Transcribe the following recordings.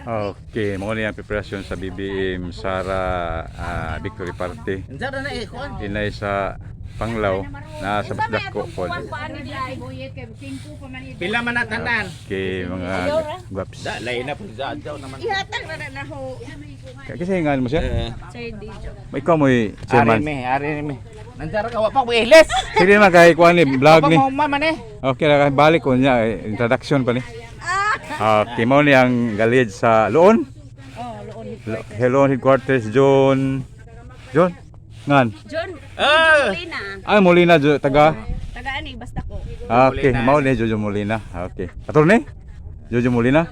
Okay, mao ni ang preparasyon sa BBM Sara Victory Party. Unsa ra na eh kuan? Inay sa Panglao na sa Basdako pod. Pila man na tanan? Okay, mga gwaps. Da lay na pud sa adlaw naman. Ihatag na na ho. Kasi nga mo siya? Sir Dijo. Ikaw mo chairman. Ari me, ari me. Nandiyan ka wa pa ilis. Sige man kay kuan ni vlog Pa ni. mo man eh. Okay ra balik ko niya eh, introduction pa ni. Okay, mao ni ang galid sa Loon. Oh, Loon. Hello headquarters John. John? Ngan. John, Ah! Molina. Ah, Molina taga. Taga ani basta ko. Okay, Molina. mao ni Jojo Molina. Okay. Attorney? Jojo Molina?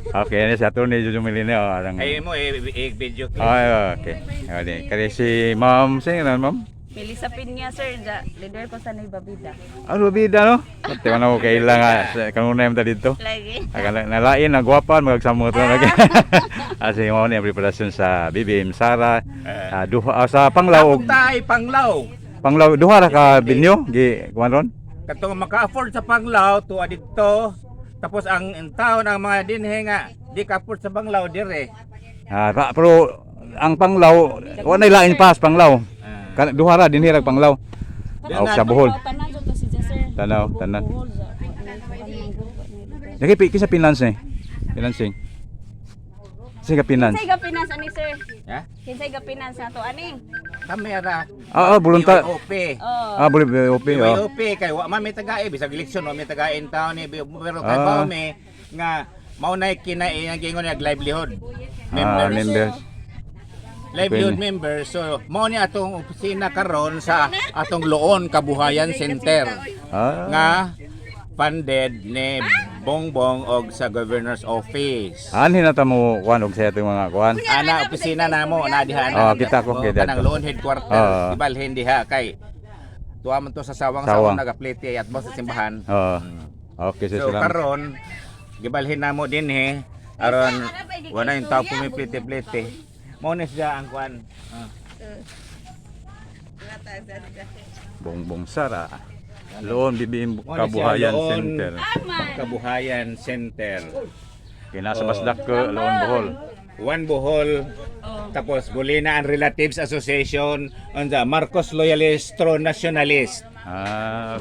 Okay, yan si Attorney Jojo Molina. Oh, arang. Ay mo eh, eh, video clip. Ay, okay. Okay. Kaya si Ma'am, sino na Ma'am? Melissa Pinya sir, ja, leader ko sa Nueva Vida. Ano bida no? Pati man ako kailangan kanunay man ta dito. Lagi. Akala nalain na gwapan magsamot na lagi. Asi mo ni ang preparasyon sa BBM Sara, duha sa Panglao og Tay Panglao. Panglao duha ra ka binyo gi kuan ron. Katong maka-afford sa Panglao tuwa didto. Tapos ang taon ang mga dinhe nga di ka afford sa Panglao dire. Pero ang Panglao wa nay lain pa sa Panglao. Ah. Duha ra dinhi ra Panglao. Og sa Bohol. Tanan jud to si ja, sir. Tanaw, tanan. Lagi pi kinsa finance ni? Financing. Sige finance. Kinsay ga finance ani sir? Ha? Kinsay ga finance nato ani? Kami ra. Volunteer. BYOP. Oh. Boleh OP oh. BYOP kay wa man may tagae bisag eleksyon wa may tagae in taon ni pero kay bao mi nga mao nay kinai ang gingon nag livelihood. Members. Members. Livelihood Pwede. members. So mao ni atong opisina karon sa atong Loon Kabuhayan Center nga funded ni Bongbong og sa Governor's Office. Anhin na ta mo kuan og sa atong mga kuan. Ana opisina namo na diha na. Oh, kita ko, Oh, kita kanang to. Loon headquarters. Ibalhin diha kay tuwa man to sa sawang Sawang. sawang nagaplite at mo sa simbahan. Oo. Okay, sir, So salamat. karon gibalhin namo dinhi aron wala yung tao pumiplite-plite. Mao ni siya ang kuan. Bongbong Sara. Loon BBM Mao ni siya, Kabuhayan Loon Center. Kabuhayan Center. Kina sa Basdako, Loon Bohol. One Bohol, tapos Bulina and Relatives Association on the Marcos Loyalist True Nationalist.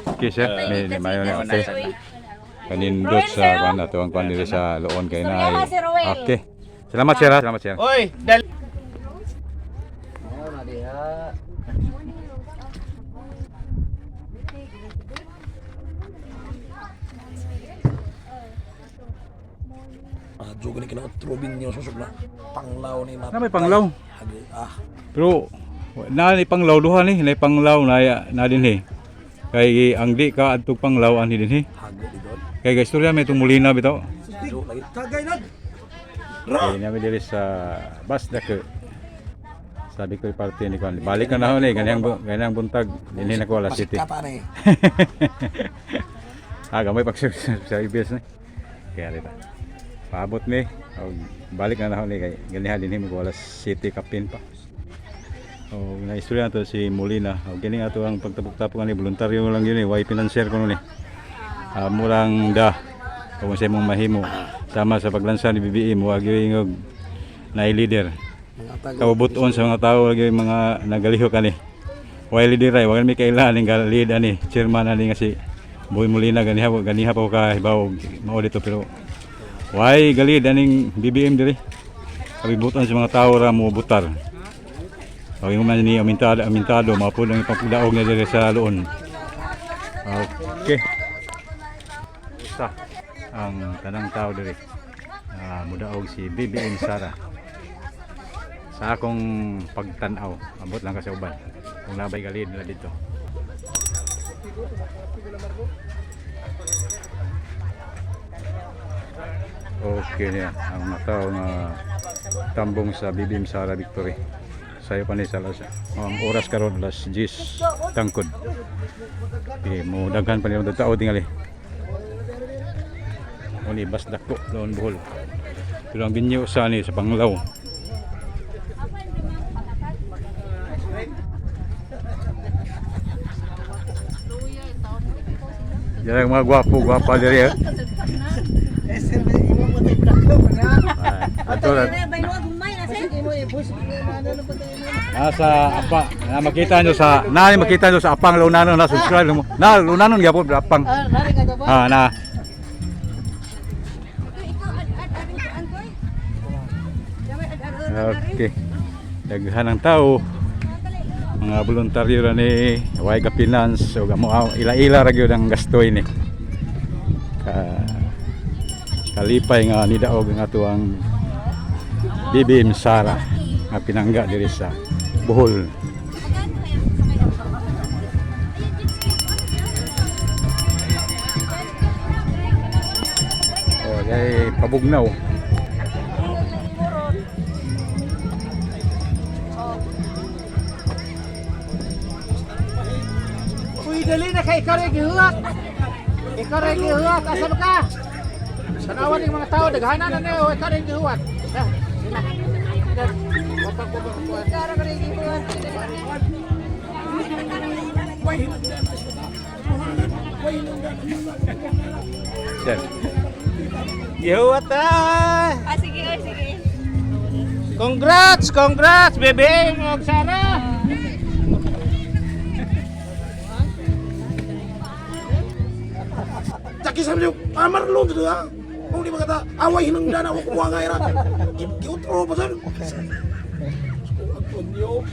Okay sir. May mayo na okay. Kanindot sa kuan ato ang kuan diri sa Loon kay na. Istoryaha si Ruel. Okay. Salamat sir. Ah. Salamat sir. Oy, dal Juga ni kina trubin niyo susuk na Panglaw ni Na may Panglaw. Hagi, Pero na ni Panglaw duha ni, na Panglaw na na dinhi. Kay ang di ka adto Panglaw ani dinhi. Hagi di doon. Kay guys, istorya may itong Molina bitaw. Jo lagi. Okay, namin diri sa Basdako. Sabi ko party ni kuan. Balik na nahon eh, ganyang buntag. Dinhi na ko alas city. Pasikata ni. Gamay pag sa ibis ni. Kaya rita. Paabot ni. Og balik na nahon ni kay ganiha dinhi mo ko alas city kapin pa. O na istorya nato si Molina. Og kini ato ang pagtapok-tapok ani voluntaryo lang yun eh. Why financier ko ni. Murang da kung sa imong mahimo sama sa paglansa ni BBM wa gyud og naay leader. Mga tago. Kabubuton sa mga tao lagi mga nagalihok ani. Way leader ay wa mi kailan ning lead ani chairman ani nga si Boy Molina ganiha ganiha pa ko ka hibaw mao dito pero way galid aning BBM diri. Kabibuton sa mga tao ra mo butar. O yung man ni amintado amintado mao pud ang ipapagdaog niya diri sa Loon. Okay. Usa ang tanang tao diri. Mudaog si BBM Sara sa akong pagtan-aw abot lang ka sa uban kung nabay galid nila dito. Okay niya ang mga tao nga tambong sa BBM Sara Victory. Sayo pa ni sa alas ang oras karon alas 10 tangkod. Okay, mo daghan pa nila tao tingali. Uni bas dako Loon Bohol, pero ang binyo sa ni sa Panglao. Yan ang mga gwapo, gwapa diri eh. Ito, nasa apa na makita nyo sa na makita nyo sa Apang Lunanon na subscribe mo. Na Lunanon gyapon Apang. Ah, na. Okay. Daghan ang tao. Mga voluntaryo ra ni way ka finance ug amo ila-ila ra gyud ang gastoy ni. Ka kalipay nga nidaog ang atuang BBM Sara nga pinangga diri sa Bohol. Oh, dahil pabugnaw. Uy, dali na kay ikaw rin gihuwat. Ikaw rin gihuwat. Asa ba ka? Tanawan ng mga tao, daghanan na niyo, ikaw rin gihuwat. Sir. Gihuwat ah! Ah, sige, oy, sige. Congrats! Congrats, bebe! Og Sara! Taki sabi niyo, amar lo dito ha. Kung di makata, away hinangdan ako kumuha nga ira. Giutro pa sir. Antonio.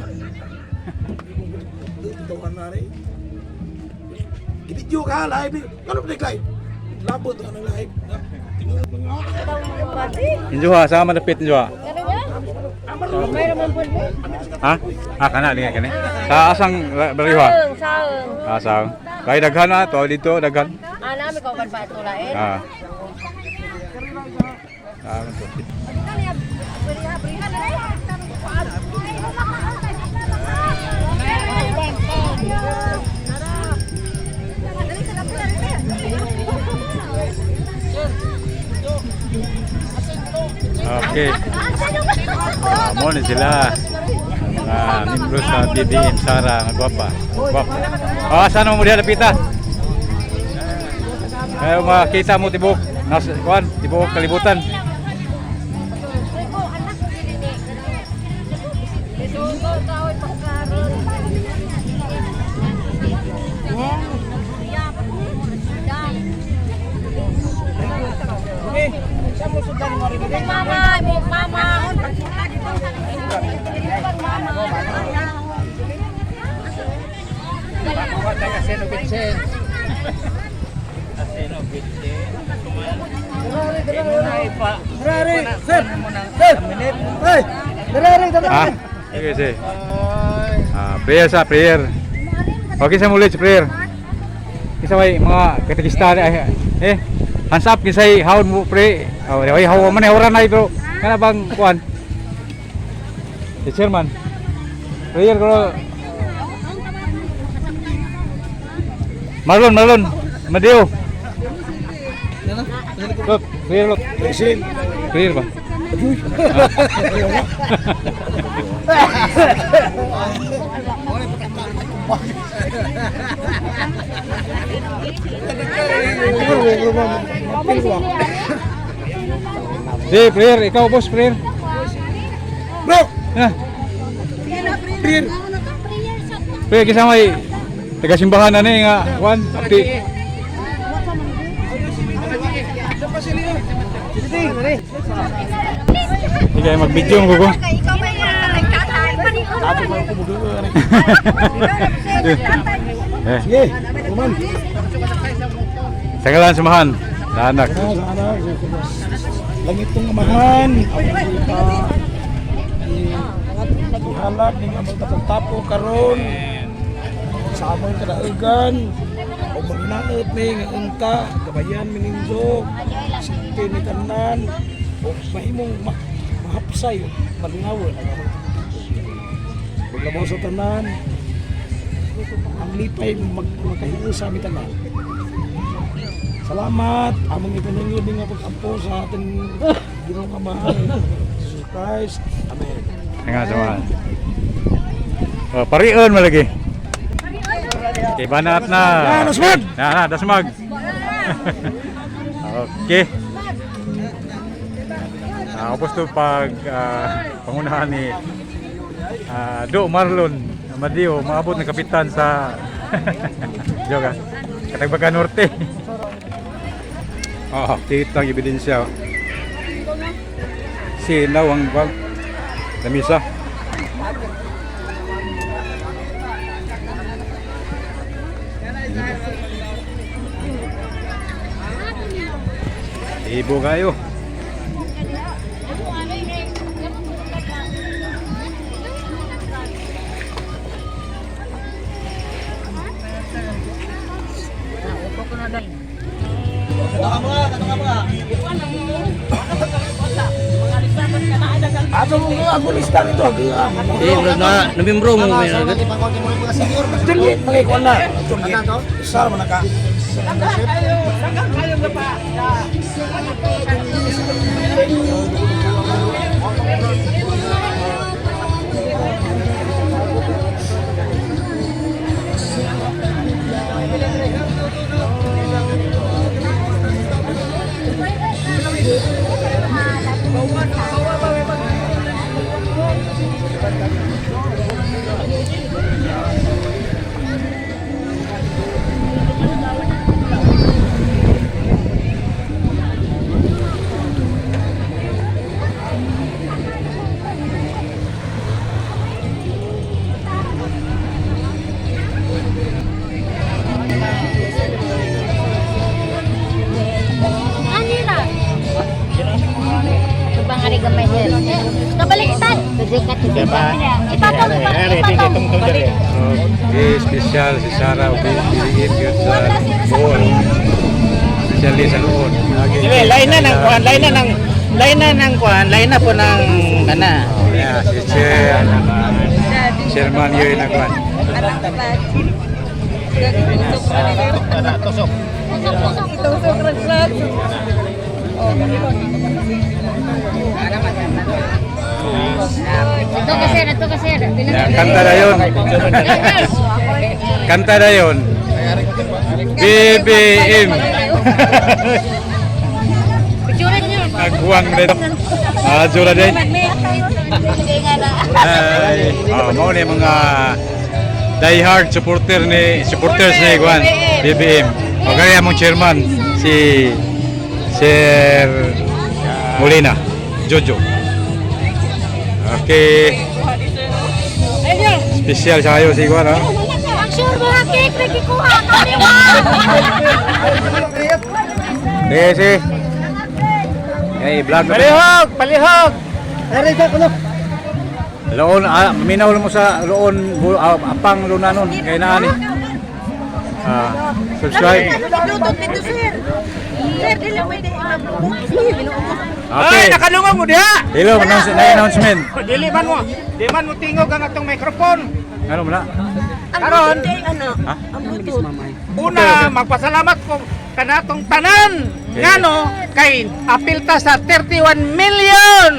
Dito ka na rin. Gibidyo ka, live. Ano ba live? Labot ka ng live. Injuha, sama dapit injuha. Ha? Ah, kana dinga kani. Sa asang bariwa? Saung. Ah, saung. Kay daghan na to dito daghan. Ah, nami ko kan pa tulain. Ah. Ah, to. Okay. Mo ni sila. Mga membro sa BBM Sara nga gwapa. Gwapa. Ah, saan mo diha dapita? Kaya makita mo tibok nas kuan, tibok kalibutan. Mama, mo mama. Ha? Sige, sige. Ah, prayer sa prayer. Okay sa muli sa prayer. Kinsa may mga katekista ay eh hands up kinsay haon mo pre. Oh, ay hawa man ay na bro. Kana bang kuan? Si chairman. Prayer ko. Marlon, Marlon. Madeo. Lot, prayer lot. Prayer ba? Di, prayer. Ikaw, boss, prayer. Bro! Ah, Prayer! prayer kisama may taga-simbahan na ni nga kuan, apti. Sige, mag-video mo ko. Ikaw ba yung tatay? Eh, Sige, kuman. sa ngalan samahan. Sa anak. Sa anak, langit tong amahan, ang kita, ihalad ning among tapok-tapo karon sa among kadaugan, o magnaot ni nga unta, gabayan mi ninyo, sakti ni tanan, o mahimong mahapsay, malingawon ang among tapok-tapo. Paglabaw sa tanan, ang lipay makahiusa mi tanan. Salamat among ipanungod nga pag-ampo sa ating Ginoong Amahan, Jesus Christ. Amen. Sa ngalan samahan. Oh, parion mo lagi. Okay, banat na. Ah, dasmag! Na, na, dasmag. Okay. Upos to pag pangunahan ni Do Marlon Amadeo, maabot ng kapitan sa joke ah. Katagbaga Norte. Oh, kita ang ebidensya. Sinaw ang bag lamisa. Ibo kayo. Ato mo nga ako lista nito. Eh, na namimbro mo may Dili mga ikuan na. Isa man ka. Anira. Tubang ari gamay sir. Kabaliktad. Ipatong ipatong. Okay, special si Sarah BBM yun sa Bohol. Special sa Luon. Dili, lain na ng kuan, lain na ng lain na ng kuan, lain na po ng kana. Yeah, si Chair. Chairman yun na kuan. Tusok. Ito ka sir, ito ka sir. Yeah, kanta na yun. Kanta na yun. BBM. Picture niyo. Naghuwang rin. Ah, jura din. Ay, oh, mao ni mga diehard supporter ni supporters ni Juan BBM. O kaya mong chairman si Sir Molina Jojo. Okay. Special sa kayo si Juan, ha? Ang sure mo ha, cake lagi kuha kami wa. Sige, sige. Hey, vlog na. Palihog, palihog. Loon, minaw mo sa loon, apang lunanon, kay naani. Ah, subscribe. Bluetooth dito sir. Sir, dili pwede i-bluetooth. Okay. Ay, nakalungo mo diha. Hello, announcement. Dili man mo, di man mo tingog ang atong microphone. Ano mo na? Karon, Ha? una magpasalamat ko kanatong tanan. Okay. Ngano kay apil ta sa 31 million.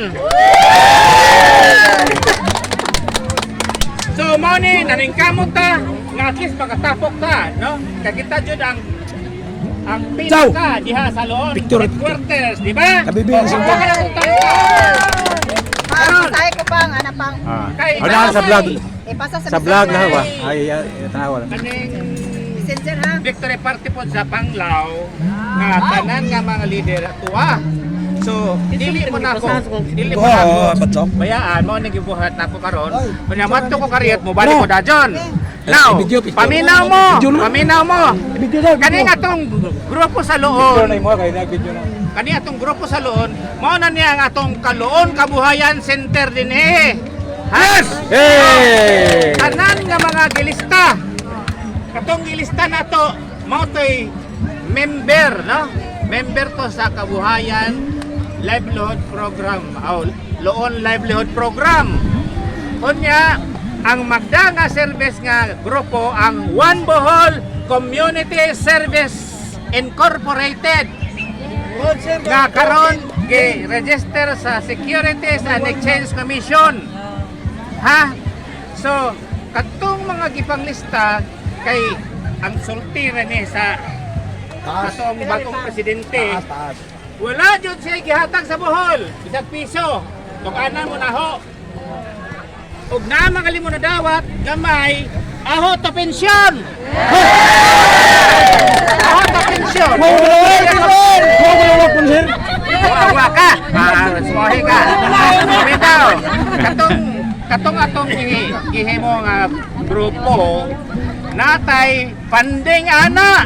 So mao ni naningkamot ta nga at least makatapok ta, no? Kay kita jud ang pinaka diha sa Loon Picture. headquarters, di ba? Kabibig ang Oh, singko. Karon, Sabi ko pang, ano pang, Ah. Kay- Ano na sa vlog? ipasa sa Sa vlog na ba? Ay, ay, tanawa lang. kaning Messenger ha. Victory Party po sa Panglao nga tanan nga mga leader tuwa. So, dili mo na ako. Dili mo na ako. Oh, batok. Bayaan mo ni gibuhat nako karon. Kunya madto ko kariyat mo balik ko dajon. Now, Eh, video, picture. paminaw mo, Video na. paminaw mo. Video daw. Kani nga tong grupo sa Video Loon, na imo kay nag-video na. kani atong grupo sa Loon, mao na niya ang atong Kaloon Kabuhayan Center dinhi. Yes! Hey! Tanan nga mga gilista. Katong gilista nato mao toy member, no? Member to sa Kabuhayan Livelihood Program o Loon Livelihood Program. Unya, ang magda nga service nga grupo ang One Bohol Community Service Incorporated nga karon gi-register sa Securities and Exchange Commission. Ha? So, katong mga gipanglista kay ang sulti ra ni sa Taas. atong bagong presidente Taas, taas. Wala jud siya gihatag sa Bohol. Bisag piso. Tukanan mo na ho. Ug naa mga limo na dawat, gamay, aho to pensyon. Aho to pensyon. Wawa ka. Ah, suwahi ka. Bitaw. Katong katong atong gihimo nga grupo natay funding ana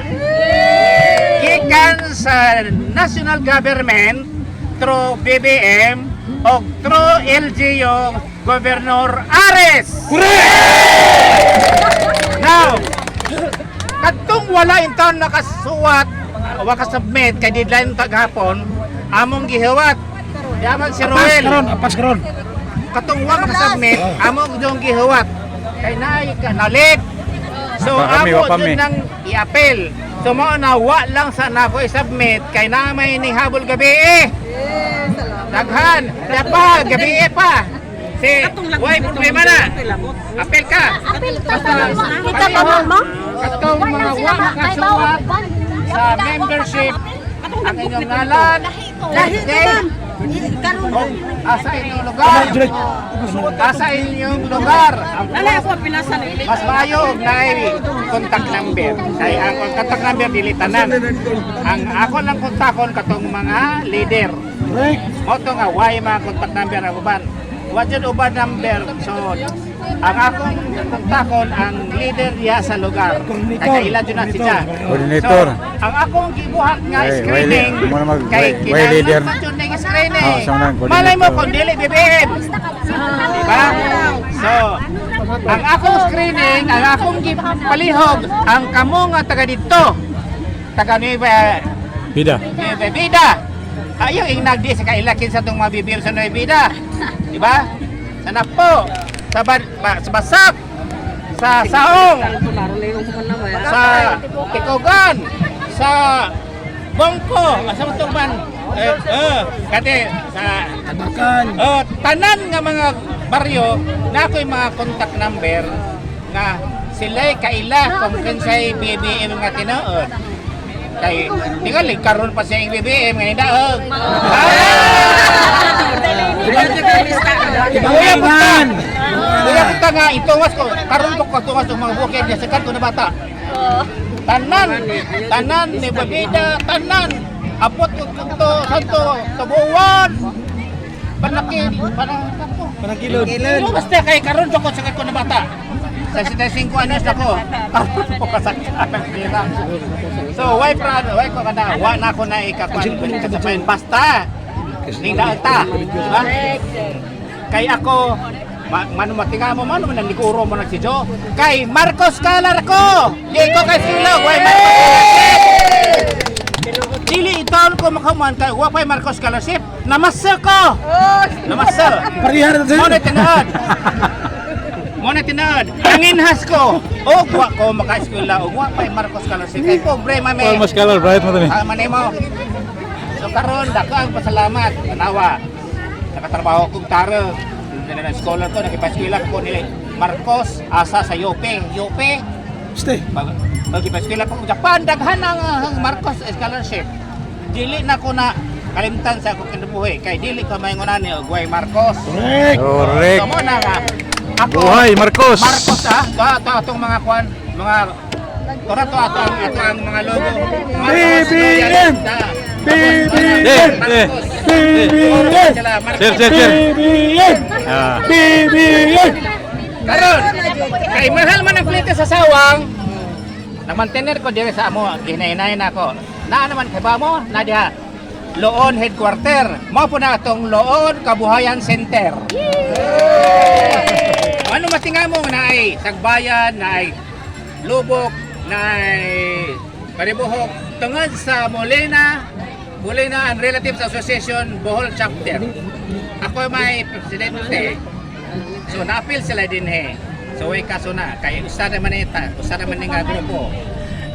gikan sa national government through BBM o through LGU Governor Ares. Now, katong wala in taon nakasuwat wa kasubmit kay deadline taghapon among gihiwat. Yaman si Apas Roel. karon, apas karon. Katong wa makasubmit among dong gihiwat kay naay ka nalit. So Wa kami, amo wa kami. jud nang i-appeal. So mao na wa lang sa nako i-submit kay naa may nihabol gabi eh. Daghan, pa gabi eh pa. Si, way problema na. Appeal ka. Apil ta tanan mo. Kita pa mo. Katong mga wa makasuwat sa membership ang inyong ngalan, Lahi to, ma'am. Karon. o asa inyong lugar, asa inyong lugar. Mas maayo og naay contact number. Kay ang contact number dili tanan. Ang ako lang kontakon katong mga leader. Correct. Mao to nga why mga contact number ang uban. Wa jud uban number. So ang akong kontakon ang leader diha sa lugar. Kay kaila jud na siya. Coordinator. So, ang akong gibuhat nga Ay, screening way mo na kay way leader. kinahanglan pa jud ning screening. Oh, sa unang coordinator. Malay mo kung dili BBM. Diba? So, ang akong screening, ang akong gipalihog, ang kamo nga taga dito, taga Nueva Bida. Nueva Vida. Ayaw ing nagdi sa kailakin sa itong mga BBM sa Nueva Vida. Diba? Sa Napo, sa Basak, sa Saong, sa Tikogan, sa Bongko, asa mo itong ban? Eh, eh, kati, sa Tabakan. Oh, tanan nga mga baryo na ako'y mga contact number nga sila'y kaila kung kinsay BBM nga tinuod. Kay tingali karon pa siya yung BBM nga nidaog. Kuya punta. Kuya punta nga itungas ko karon ko katungas og mga bukid niya sikat ko na bata. Tanan, tanan ni Babida, tanan. Apot ko kunto, santo, tubuan. Panaki, panaki ko. Panakilod. Pero basta kay karon ko sakit ko na bata. Sa 75 anos na ko. Karon ko kasakit ang pera. So why pra why ko kada wa na ko na ikakuan kasabayan basta ning ta, di ba? Kay ako mano matinga mo mano man niguro mo na si Joe. Kay Marcos Calar ko. Di ko kay Silo, why Marcos Scholarship? Dili itaon ko makaman kay wa pay Marcos Scholarship. Namasa ko. Namasa. Parihar na sir. Mo na tinaad. Mo na tinaad. Ang inhas ko. Og wa ko maka-eskwela og wa pay Marcos Scholarship. Kay pobre mami. Almost color bright mo to ni. Ah, manimo. So karon dako ang pasalamat. Tanawa. Nakatrabaho kong taro. Na scholar ko nakipaskwela ko ni Marcos asa sa UP. UP. Stay. Pag pag ko Japan daghan ang Marcos scholarship. Dili na ko na kalimtan sa akong kinabuhi kay dili ko maingon ani og way Marcos. Correct. Correct. So mo na nga ako Buhay Marcos. Marcos ah, to, to atong mga kwan, mga Tora to ato ang ato ang mga logo. Marcos, BBM! Eh, BBM! eh. BBM! Sila, Marcos. Sir, sir, sir. BBM! Ah. BBM! Karon, kay mahal man ang plite sa sawang. Namantener ko dire sa amo, ginahinay na ako. Naa naman kay ba mo? Na diha. Loon Headquarter. Mao po na atong Loon Kabuhayan Center. Ano matinga mo na ay Sagbayan, na ay Lubok, na ay Paribuhok, tungod sa Molina, Molina and Relatives Association Bohol Chapter. Ako may presidente. So naapil sila din he. So way kaso na kay usa naman ita, usa naman ni nga grupo.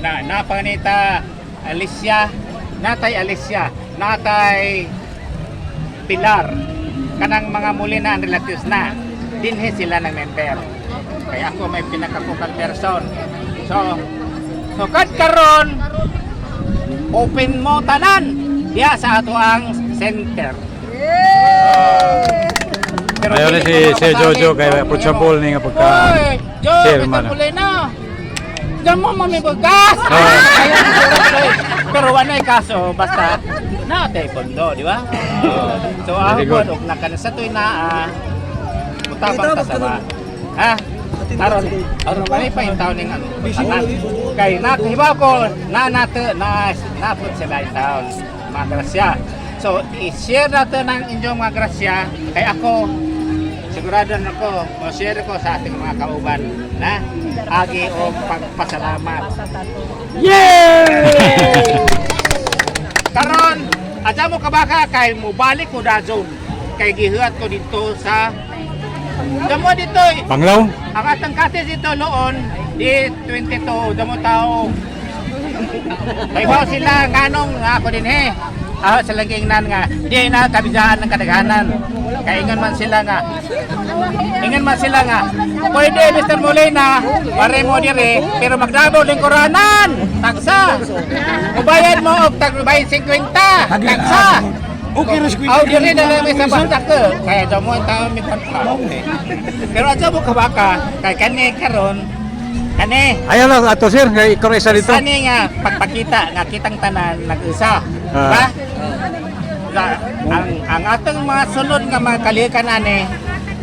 Na napanita Alicia, natay Alicia, natay Pilar. Kanang mga muli na ang relatives na dinhi sila ng member. Kaya ako may pinaka-focal person. So, so kad karon open mo tanan. Diya sa ato ang center. Pero Ayaw na dili si ko Sir Jojo makasabi. kay approachable ni nga pagka Oy, Jo, chairman. Mr. Molina. Diyan mo mamibugas. Ah. Pero wala kaso basta naatay pondo, di ba? Oo. So ako Very good. og nakan sa tuy naa mutabang ta sa ba. Ha? Aron aron pa pa yung taon ning ano. Tanan. Kay nakahibaw ko na nato na napod sila yung taon. Mga grasya. So i-share nato ng inyong mga grasya kay ako sigurado na ko, mo-share ko sa ating mga kauban na agi o pagpasalamat. Karon, adya mo kabaka kay mubalik ko dajon kay gihuat ko dito sa Damo dito eh. Panglaw. Ang atang kate dito noon di 22 damo tao. Kay sila nganong ako din he. Ah, sa langingnan nga di na kabidaan ng kadaghanan. Kay ingon man sila nga. Ingon man sila nga. Pwede Mr. Molina, pare mo dire, pero magdabo lingkuranan. Tagsa. Mubayad mo og tag 50. Tagsa. Okay ra sa Aw dire na lang may sa basta ko. Kaya damo ang tao mi pa. Pero adyo mo kabaka kay kani karon kani Ayaw lang ato sir kay ikaw ra isa dito. sani nga pagpakita nga kitang tanan nag-usa. Ah. Ba? Ang atong mga sulod nga mga kalikan ani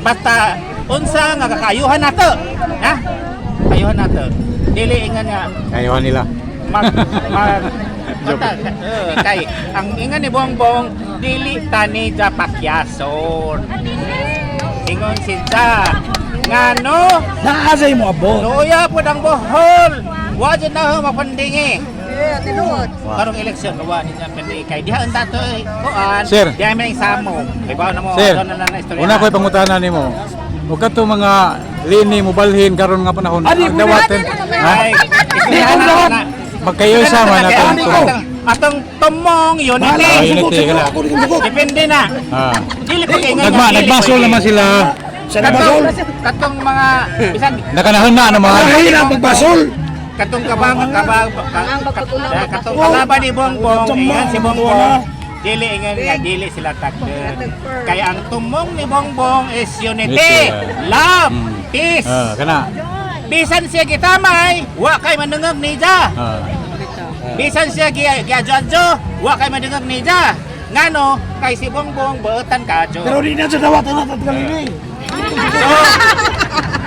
basta unsa nga kakayuhan nato. Ha? Kayuhan nato. Dili ingan nga Ayaw nila. mag mag basta, kay ang ingan ni Bongbong dili tani ja pakyason. Ingon siya ngano Naa sa imo abot. luya pod ang Bohol. Wa jud na ho mapandingi. Yeah, tinuod. Karong eleksyon wa ni siya pandingi kay diha unta to eh, kuan. Sir. Diha may samo. Ibaw na mo Sir, ato na lang na istorya. una ko'y pangutana nimo. Ug kato mga lini mobalhin karon nga panahon. Adi, Ang dawaten. Ha? Ay, istorya na na. Magkayo sama na Atong- tong atong- Atong tumong unity. Bahala Ah, ko unity, sa kala. ako ning bukod. Depende na. Ah. Dili pa kay Nagma nagbasol naman sila. Sa nabasol. Katong mga bisan Nakanahon na naman. Ay na pagbasol. katong kabang kabang katong kalaban ni Bongbong ingan si Bongbong dili ingan nga dili sila takden kaya ang tumong ni Bongbong is unity, Unity, love, peace. Ah, kana. Bisan siya gitamay, wa kay manungog niya. Ah. Bisan siya giadyo-adyo, wa kay manungog niya. Ngano kay si Bongbong buotan kaadyo. Pero di na sa dawatan na tatgalini. So,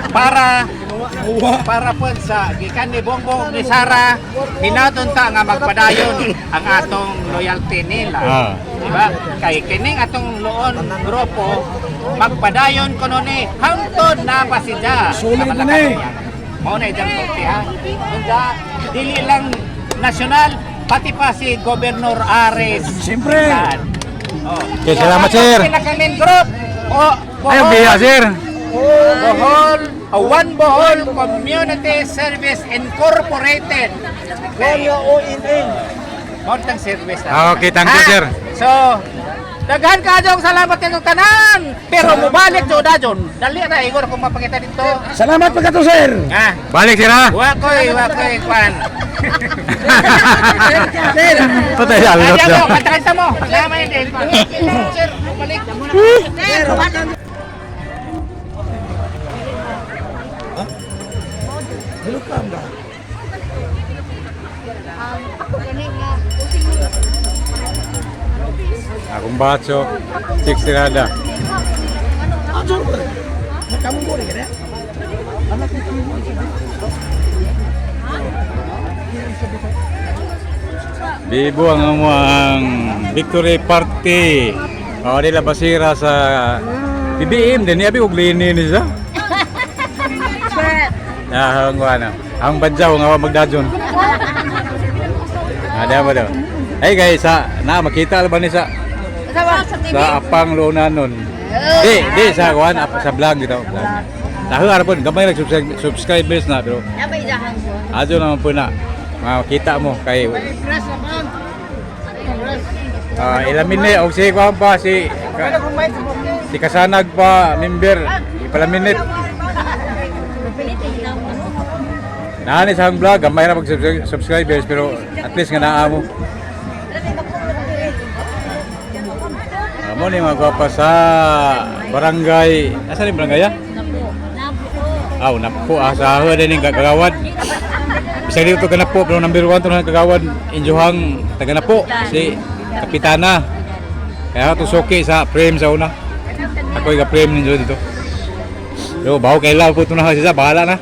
para Uwa. para po sa gikan ni Bongbong ni Sara hinaton ta nga magpadayon ang atong loyalty nila. Ah. Di ba? Kay kining atong loon grupo magpadayon kuno ni hangtod na pasidya. Sulit na ni. Mao na ijang sulti ha. Unsa dili lang nasyonal pati pa si Gobernador Ares. Siyempre. Saan? Oh. Okay, salamat, sir. Pinaka main group. O, Ayaw biya sir. Bohol, One Bohol Community Service Incorporated. O-N-N. Montang service. Ah, okay, thank you, Ha? sir. So, daghan kaayong salamat kayong tanan. Pero mubalik jud dajon. Dali ra igor kung mapakita dito. Salamat pagkato sir. Ha. Balik sir ha. Wa koy kwan. Patay sa alot Adya siya. mo, kanta-kanta mo. Salamat din. Sir, balik. Hello ka ba? Akong batso, six tirada. Ah, sure ba? Kamu ko rin kaya? Bibo ang among victory party. O, nila basira sa BBM din. Abi og lini ni siya. Ah, ang ano. Ang badyaw nga wa magdajon. Ada ba daw? Ay guys, sa na makita ba ni sa sa apang lunanon. Di, di sa kuan sa vlog dito, vlog. Tahu arapon gamay nag subscribers na pero adyo naman po na makita mo kay Ah, ilamin ni og si kuan pa si si Kasanag pa member ipalaminit. Naani sa ang vlog, gamay ra pag subscribers pero at least nga naa mo. Mo ni mga gwapa sa barangay. Asa ni barangay ah? Aw, napo ah sa ho din ning kagawad. Bisag dito ka napo pero number 1 to na kagawad injohang taga napo si Kapitana. Kaya to suki sa frame sa una. Ako'y ka frame ninyo dito. Yo, bawo kay love po to na siya, bahala na.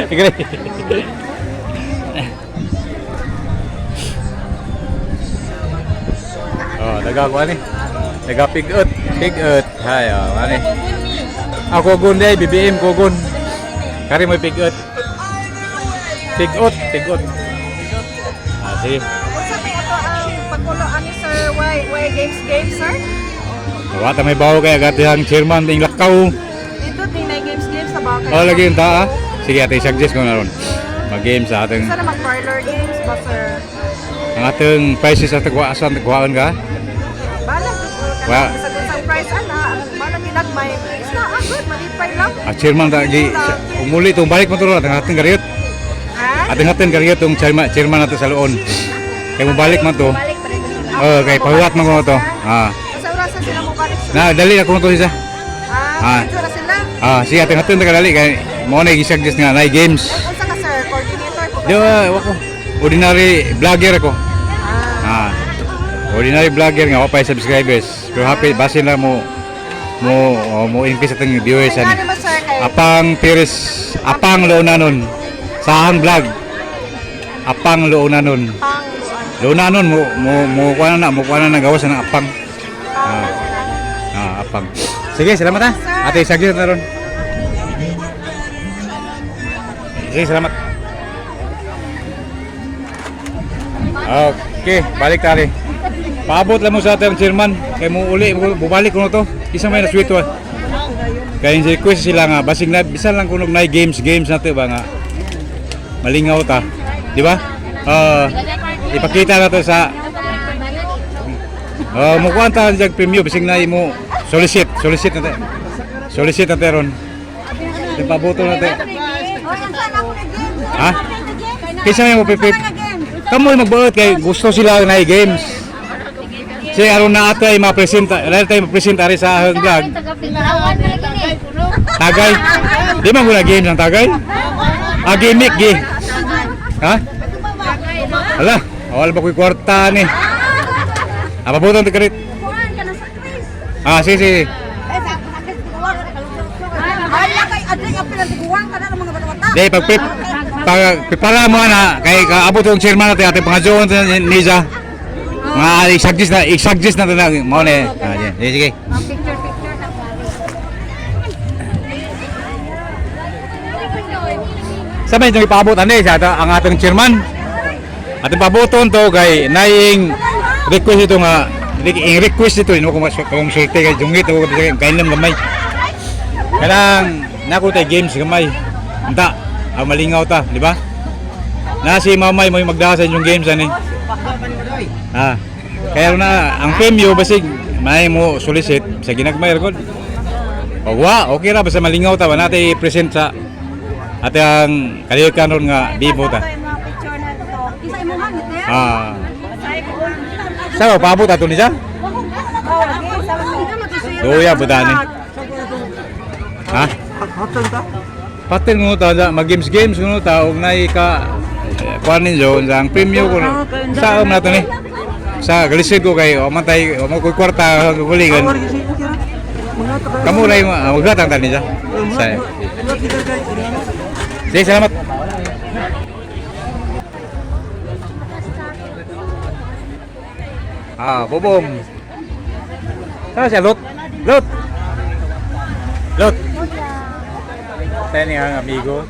Agree. Oh, naga ko ani. Naga pigot, pigot. Hay, oh, ani. Ako gun day, BBM ko gun. Kari mo pigot. Pigot, pigot. Ah, sige. Unsa may ato ang pagkulo ani sir? Why games games sir? Wa ta may bawo kay agatihang chairman ting lakaw. Dito din na games games sa bawo kayo. Oh, lagi yung ta ah. Sige, ate, suggest ko na ron. Mag-game sa ating Unsa na mag parlor games ba sir? ang atong prices sa tagwa asan tagwaan ka. Balag Wa. sa unsang price ana, balag ginagmay. Is na ah, good, malipay lang. Ah, chairman ta gi umuli tong balik mo to ron ating ating kariyot. Ha? Ating ating kariyot tong chairman chairman nato sa luon. Kay mo balik man to. Oh, kay pahuwat man ko to. Ah. Sa oras na sila mo balik sir. Na dali ako to siya. Ah, Ah. medyo na sila. Ah, sige ating ating tagadali kay mo na gi-suggest nga nay games. Unsa ka sir, coordinator po ba? Di ba, wa ko. Ordinary vlogger ako. Ah. Ah. Ordinary vlogger nga wa pa subscribers. Pero happy basin lang mo mo oh, mo increase atong viewers Kaya ani. ba sir kay Apang Pires, Apang Loonanon. Sahang vlog. Apang Loonanon. pang Loonanon mo mo mo kuha na mo kuha na nagawas na apang. Ah. Ah, apang. Sige, salamat ha. Ate, suggest na ron. Sige, salamat. Okay, balik tali. Paabot lang mo sa ating chairman. Kay mo uli, bubalik ko na to. Isa may na sweet one. Kaya yung request sila nga, basig na, bisan lang kunog na games, games na to ba nga. Malingaw ta. Di ba? Ah, ipakita na to sa Oh, mukuan ta jag premium bisig na imo solicit, solicit na ta. Solicit na ta ron. Di pabuto na ta. Ha? Kinsa may mo pipip? Kamo yung magbuot kay gusto sila na games. Sige, aron na atay ma-present, dahil tayo ma-present ari sa ahong vlog. Tagay. Di man guna games ang tagay. Ah, gimmick gi. Ha? Hala, wala ba ko'y kwarta ni? Ah, pabuto ta karit. Ah, sige, sige. Di, pag pag prepara mo na kay kaabot yung chairman natin ating pangajoon niya. Mga i-suggest na na mo ni. Ah, sige, sige, sige. Sabay itong ipaabot ani sa ato, ang atong chairman. Ating pabuton to kay naing request ito nga ing request ito ino kung kung sulti kay jungit ako kay nam gamay. Kanang nako tay games gamay. Unta, ang malingaw ta, di ba? Na si Mamay mo yung magdaha sa inyong games ani. Ah. Kaya na ang premyo basig may mo solicit sa ginagmay ra gud. Wa, okay ra basta malingaw ta wa natay present sa ate ang kalikan ron nga bibo ta. Ah. Sa paabot ato ni siya? Doya budani. Ha? Patin mo ta mag games games kuno ta og nay ka kuan ninyo ang premyo ko sa na to ni. Sa galisod ko kay o man tay o mo koy kwarta gulingan. Kamu ray maghatang ta niya. Sa. Sige, salamat. Ah, bobong. Saan siya? Lot? Lot! Lot! Tayo ni ang amigo.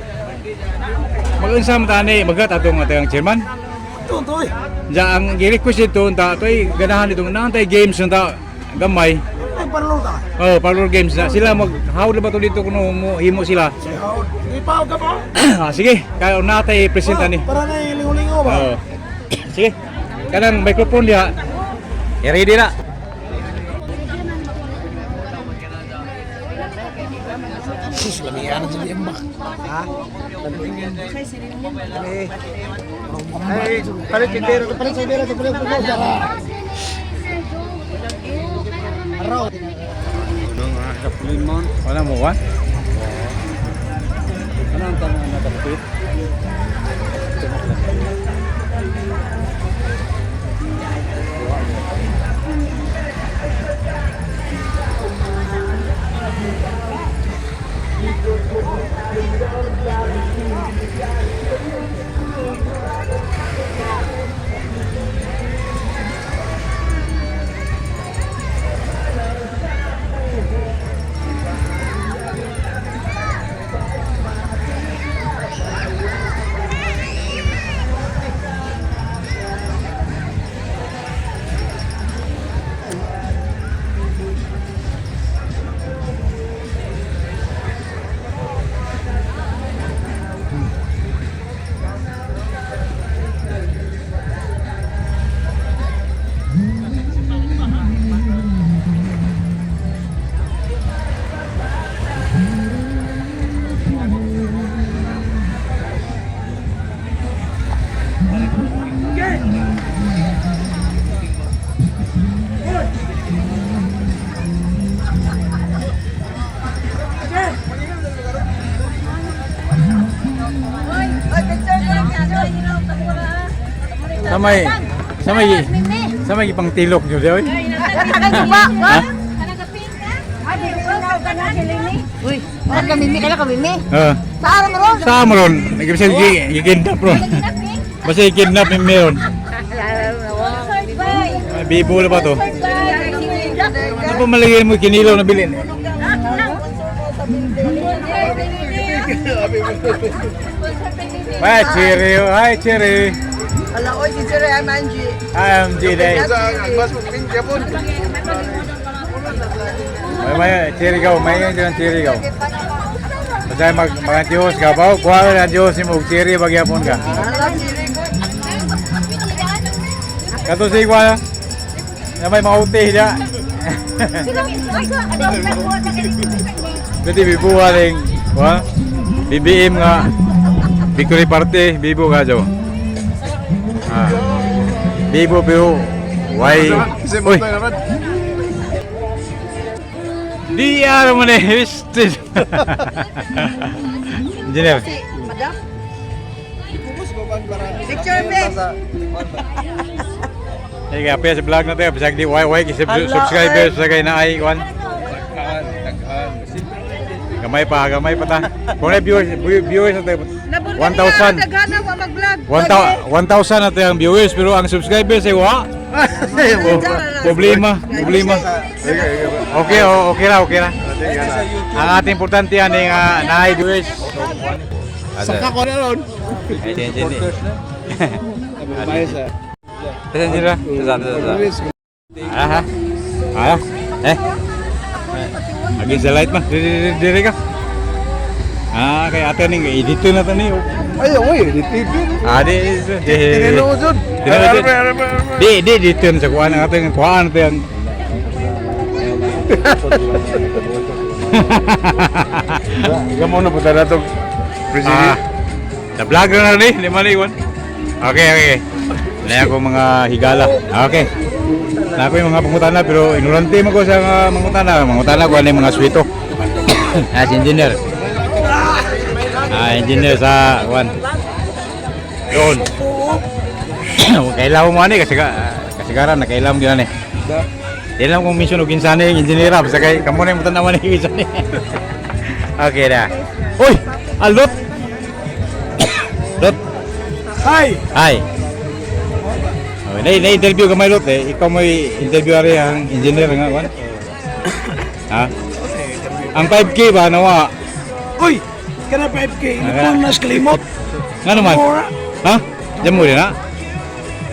Mag-unsa man tani, magat atong atong chairman. Ito, to eh. Diya ang gi-request ito, unta toy ganahan ito, naan tay games unta gamay. Ay, parlo ta. Oh, parlor games na sila mag how na ba to dito kuno mo himo sila. Di pa ka pa. Ah, sige, kaya na tay present ani. Para na ilingo-lingo ba? Oo. Sige. Kanang microphone diha. I-ready na. Sus, lamian na sa biyamba. Ha? Ay, palit sa bira, palit sa bira, palit sa bira. Wala mo ba? Ano ang tanong na kapit? Oy, picture ko lang yan. Sa may sa may sa may ipang tilok jud oy. Ha? Uy, wala kami mi, kala kami mi. Ah. Sa aron ron. Sa amo ron, nagibisa gikidnap ron. Basta gikidnap ni meron. Ay, bibo na ba to? Ano pa malagay mo kinilaw na bilin? Hi, Cherry. Hi, Cherry. Ala, oy, si Sir, I'm Angie. Hi, I'm G. Day. May may cherry gaw, may yung dyan cherry gaw. Basta mag mga Diyos ka ba? Kuha ka ng Diyos mo og cherry bagyapon ka. Kato si kuha na may mauti na. Pwede bibuha ring kuha. BBM nga Victory Party bibo ka jo. Ah. Bibo pero why? Uy. Di araw mo na Engineer. Madam? Picture, be. Sige, apya sa vlog na tayo. Bisag di YY kasi subscribers sa kay na ay kwan. Gamay pa ta. Kung na viewers, viewers na tayo. 1,000. Daghan wa mag-vlog. 1,000 na tayo ang viewers pero ang subscribers ay wa. Oh, problema, problema. Okay, oh, okay ra, okay ra. Ang ating importante yan ay nga naay viewers. Saka ko na ron. Ay, engineer. Engineer. Aha. Ah. Eh. Against the light man. Diri diri diri ka. Ah, kay ate ning edit na to ni. Ay, oy, di TV. Ah, di di. Di Tinuod. di di dito na sa kuan ang ating kuan to yang. Ikaw mo na punta na itong Ah, sa vlog na ni, lima ni kuan. Okay, okay. Na ako mga higala. Okay. Na ako yung mga pangutana pero ignorante man ko sa mga mangutana. Mangutana ko ano yung mga swito. Ah, si engineer. Ah, engineer sa kuan. Doon. Kailangan mo ani kasi kasigaran na kailangan mo ani. Di lang kung mission og kinsa ni engineer basta kay kamo na yung tanawan ni kinsa ni. Okay na. Uy, alot. Lot. Hi! Hi. Okay, na, na-interview ka may lot eh. Ikaw may interview ari ang engineer nga kwan. Ha? Ang 5K ba nawa? Uy! Kana 5K, ipon na sa kalimot. Nga naman? Mura. Ha? Diyan mo rin ha?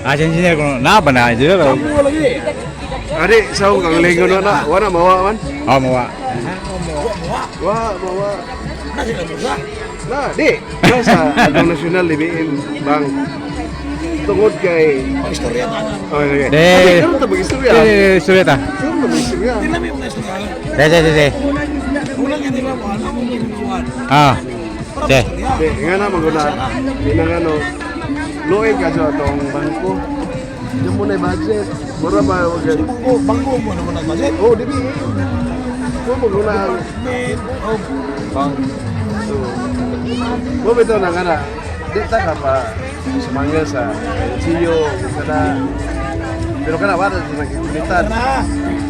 Ah, si engineer ko na ba na engineer? Oh, Mura lagi. Adi, sa akong kagalingon na na. Wala, mawa man. oh mawa. Wa, mawa. Na sila musa. Na, di. Na sa Atong National DBM Bank. Tungod kay... Istorya ta na. Oh, sige. Di. Adi, karon ta mag-istorya. Eh, istorya ta. Karon ta mag-istorya. Di na may mga istorya. De, de, de, de. Unang nga di ba mo, ano mo ginuwan? Ah. De. Di, nga na maguna. Di na nga no. Luoy ka sa atong bangko. Diyan mo na budget. Mura ba wag Si Bangko, Bangko mo naman ang budget. Oh, di ba? Mo mo na Department of So, mo bitaw na nga na di ta ka pa sumangil sa LGU kana pero kana wala sa nagkulitan. na.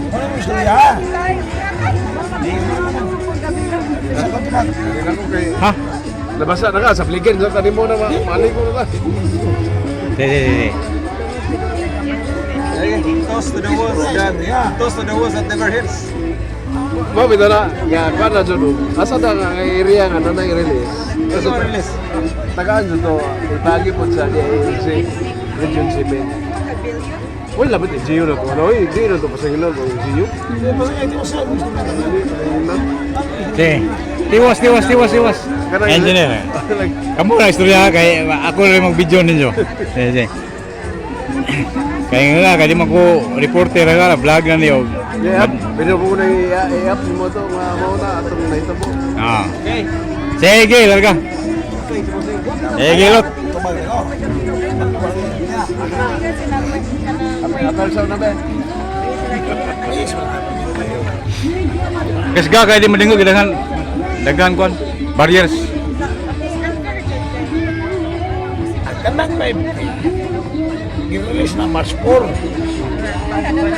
Ano mo istorya? Sa katunan. Tingnan ko kay Ha? Nabasa na ka sa bligen sa kanimo na mali ko na. Di, di, di, di. Toast to the walls that, toast to the walls that never hits. Mo bitaw na nga kuan na jud. Asa ta nga area nga na i-release. Asa release? Tagaan jud to ibagi pod sa DALC Region 7. Uy, labot LGU na to. Ano, uy, di na to pasangilon ko LGU. Di. Tiwas, tiwas, tiwas, tiwas. Engineer. Kamu na istorya kay ako rin mag-video ninyo. Sige, sige. Kaya nga, kaya di man ko reporter nga, vlog na niyo. Yeah, pero ko na i-up ni mo to nga mao na atong nahitabo. Ah. Sige, larga. Sige, lot. Atal sa na ba? Kasga kaya di madingog daghan daghan kuan barriers. Ang kanang 5K, i-release na March 4.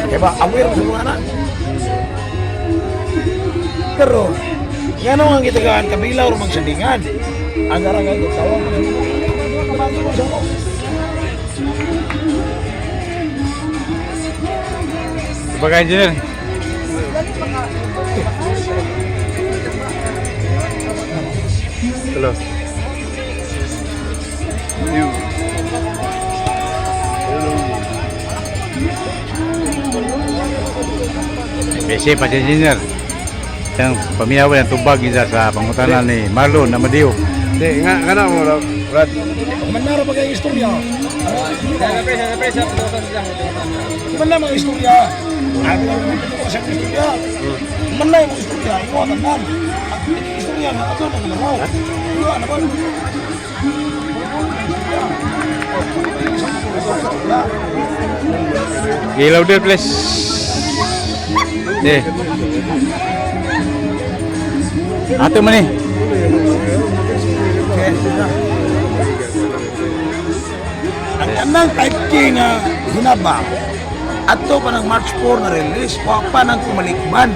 Diba, aware sa mga anak. Pero, yan ang gitagaan, kabilaw rumang sandingan. Ang garang ang tawag mo sa mga. Baga engineer. Hello. You. Busy pa si engineer. Siyang paminaw ng tubag isa sa pangutana ni Marlon Amadeo. Di nga nga na mo Brad. Manara pa kayong istorya. Man na mga istorya. Ay, ko sa istorya. Man na yung istorya. Ikaw ang tanan. Ang istorya na ato na ginawa. Iwa na ba? Ilaw there please. Di. Ato man eh. Ang kanang 5K nga hinaba, ato pa ng March 4 na release, wa pa nang kumalikban.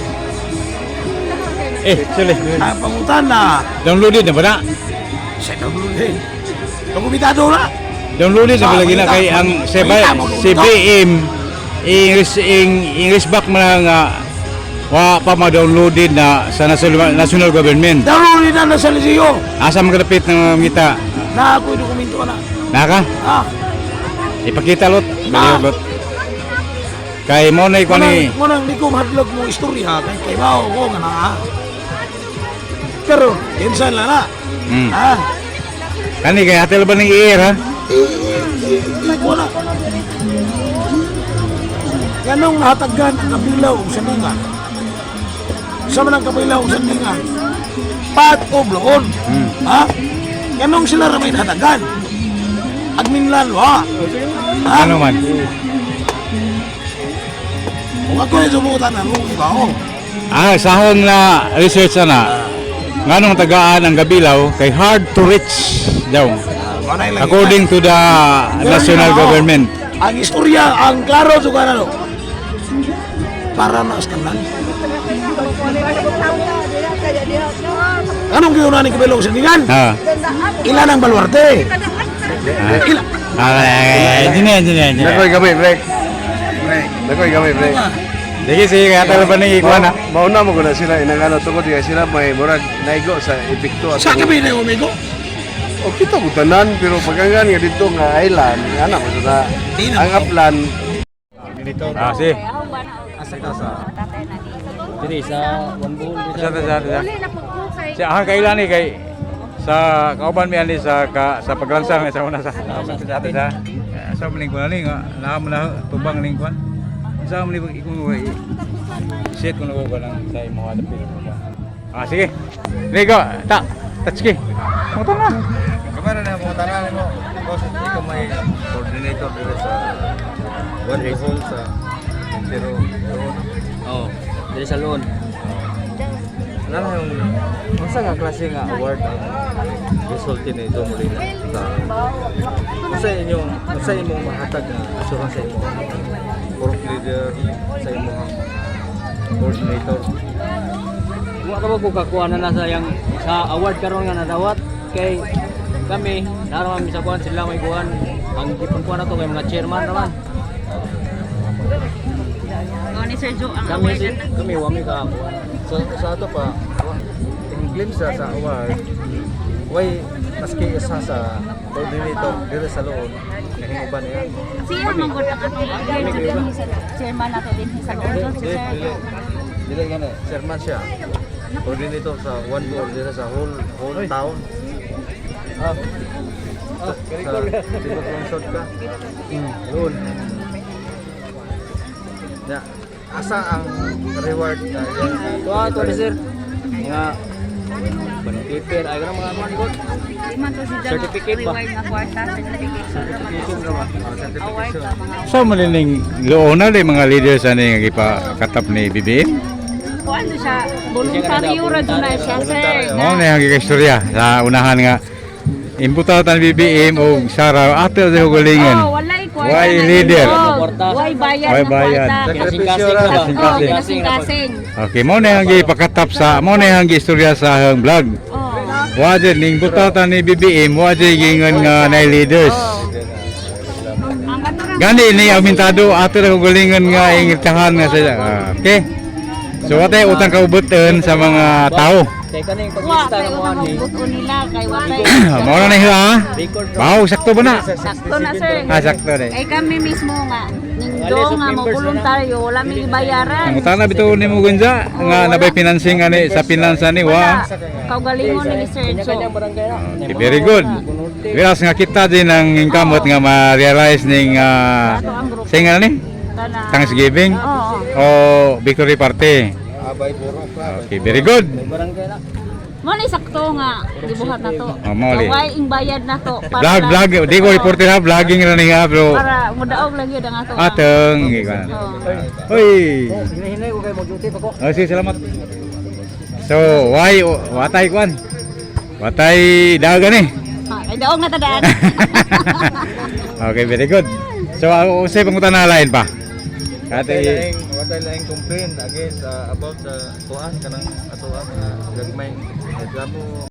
Eh, suli. Ang pangutana, Downloaded na ba na? sa WD. Dokumentado na. Downloaded na ba lagi na kay ang CBM English English back man nga wa pa ma-downloaded na sa national, national government. Downloaded na na sa LGU. Asa man kadapit ng ngita? Na ako'y dokumento na. Naka? Ah, Ipakita lot. Na. Lot. Kay mo na ikaw ni Munang di ko mahadlok mo istorya kay kay bao ko nga naa. Pero insan lang na. Ah, Kani kay atel ba ning ear ha? i ko na. Ganong nahatagan ang kabilaw og sandingan. Sa man ang kabilaw og sandingan. Pat o bloon. Ha? Ganong sila ra may nahatagan. Adminlan wa. Ha? Ano man? Kung ako yung sumutan na mo ibaw. Ah, sahon na research na. Nganong tagaan ang Gabilaw kay hard to reach daw. According to the national government. Ang istorya, ang klaro sa kanalo. Para na sa tanan. Anong giuna ni Kabelo sa sandingan? Ha. Ilan ang baluarte? Ilan? Ah, engineer, engineer, engineer. Nakoy gamay break. Nakoy gamay break. Sige, sige, kaya atel ba ning ikuan ha? Mauna mo ko na sila inangano tungod kay sila may murag naigo sa epekto Sa atong gabi na yung umigo? O kita ko tanan pero pagkangan nga dito nga island ana mo sa ang upland. Ah, sige. Asa ka sa? Diri sa one bowl. Sa sa sa. Si ah kailan ni kay sa kauban mi ani sa ka, sa paglansang sa una sa sa sa sa sa maning kuan ni nga naa mo na tubang ning kuan. Sa man ni ikong set ko na ko lang sa imo dapit. Ah sige. Ligo, ta touch ki. Motor na. Kamera na mo tanan mo. Boss, ikaw may coordinator diri sa One Bohol sa pero doon. Oh, diri sa Loon. Ano na yung unsa nga klase nga award ang resulti ni Joe Molina sa unsa imong mahatag nga assurance sa imong group leader, sa imong coordinator? Wa ka ba ko kakuha na sa yang sa award karon nga nadawat kay kami naroon kami sa kuan, sila may kuan ang gipangkuan na to kay mga chairman naman. Ni Sir Joe ang Kami si, kami wa mi kakuha. Sa ato pa in glimpse sa award, way maski isa sa coordinator diri sa Loon nahinguban niya. Siya man gud ang atong chairman nato din sa Loon, si Dili Sir. dili dili gani chairman siya. Coordinator sa One Bohol diri sa whole whole town. Ah. Sa Tibok Lungsod ka. Loon. Ya, asa ang reward nga iyang Tuwa to ni sir. Nga paper ay kanang mga kuan ko. Di man to si Joe Certificate ba? reward nga kwarta, certificate. Certification ra ba? Award ka mga So malining Loona di mga leaders ani nga gipakatap ni BBM. kuan to siya, voluntaryo ra jud na siya, sir. Mao na ang istorya sa unahan nga imputa tan BBM og Sara ato sa hugalingan. Oh, walay kwarta. Why na leader? involved. Why bayad Why na bayad? kwarta. Sakripisyo ra. Kasing-kasing ra ba? Oh, Kasing-kasing. kasing-kasing. Okay, mao na ang gipakatap sa mao na ang istorya sa ahang vlog. Oh. Wa jud ning buta ni BBM, wa jud gingon nga nay leaders. Ang katurang Gani ni aumentado ato ra hugalingon nga ingitahan nga sila. Ah, okay. So watay utang kaubuton sa mga tao. Kay kaning wa paglista kay ng mga utang ni buto nila kay watay. Mao na ni ha. record ra. Bawo sakto ba na? Sakto na, sir. Ah, sakto na. Kay kami mismo nga ning do nga mo voluntaryo, wala mi gibayaran. Ang utana bitaw nimo Gonza nga nabay financing ani sa finance ani wa. Kaugalingon ni Sir Joe. Kanya-kanyang barangay na. Okay, very good. Whereas nga kita din ang ingkamot nga ma-realize ning Ato ang grupo. sing ano ni? Kana. Thanksgiving Oo. o victory party. Abay burok ra. Okay, very good. Barangay na. Mo ni sakto nga gibuhat na to. Oh, mo ni. Way ing bayad na to para Vlog lang- vlog di ko reporter ha, vlogging ra ni ha bro. Para mudaog lang yun ang ato. Ateng gikan. Oo. Oy. Hinahinay ko kay mag-duty pa ko. Oh, sige, salamat. So, why watay kwan? Watay dagan eh. Ah, ay daog na tadaan. Okay, very good. So, unsay pangutana lain pa? Watay Kate laing watay laing complaint against about the kuan kanang ato ang mga gagmay reklamo.